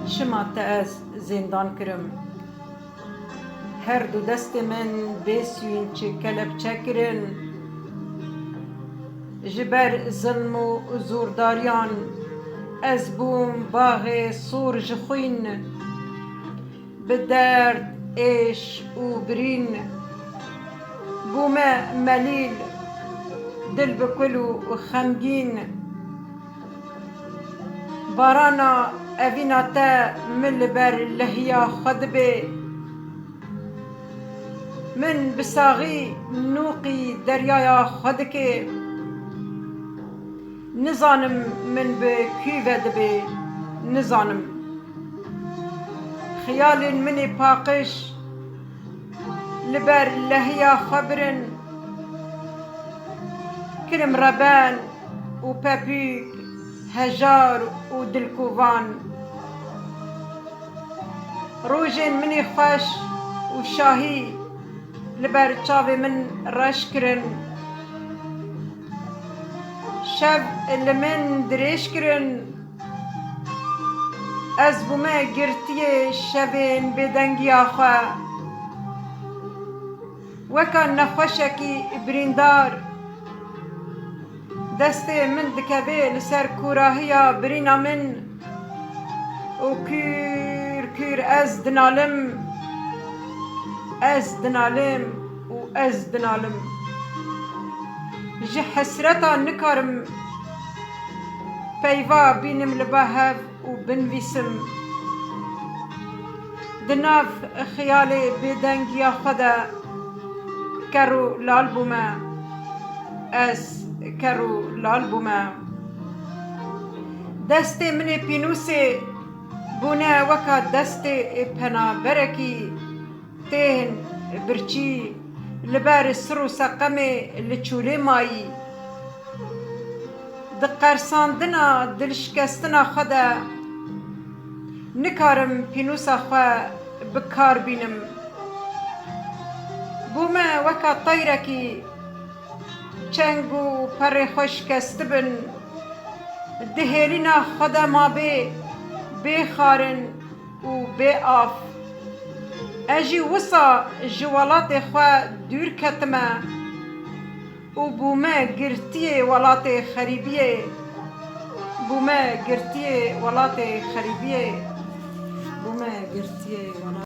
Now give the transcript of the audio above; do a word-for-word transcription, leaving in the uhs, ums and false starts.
Çima te ez zêndan kirim? Her du destê min bê sûnç kelepçe kirin. Ji ber zilm û zordariyan ez bûm baxê sor ji xwîn. Bi derd, êş û birîn bûme melîl, dil bi kul û xemgîn. Barana evîna te min li ber lehiya xwe dibê. Min bi saxî nûqî deryaya xwe dike. Nizanim min bi kû ve dibe, nizanim. Xiyalên min ê paqij li ber lehiya xwe birin. Kilim reben û pepûk, hejar û dilkovan. Rojên min ê xweş û şahî li ber çavê min reş kirin. Şev li min dirêj kirin. Ez bûme girtiyê şevên bêdengiya xwe. Weka nexweşekî birîndar, destê min dikeve li ser kûrahiya birîna min û kûr kûr ez dinalim, ez dinalim û ez dinalim. Ji hesreta nikarim peyva bînim li ba hev û binivîsim. Di nav xiyalê bêdengiya xwe de ker û lal bûme. Ez ker û lal bûme. Destê min ê pînûsê bûne weka destê penaberekî tên birçî, li ber sir û seqemê li çûlê mayî. Di qersandina dilşikestina xwe de nikarim pînûsa xwe bi kar bînim. Bûme weka teyrekî çeng û perê xwe şikestibin, di hêlîna xwe de mabê bê xwarin û bê av. Ez jî wisa ji welatê xwe dûr ketime û bûme girtiyê welatê xerîbiyê. Bûme girtiyê welatê xerîbiyê. Bûme girtiyê welatê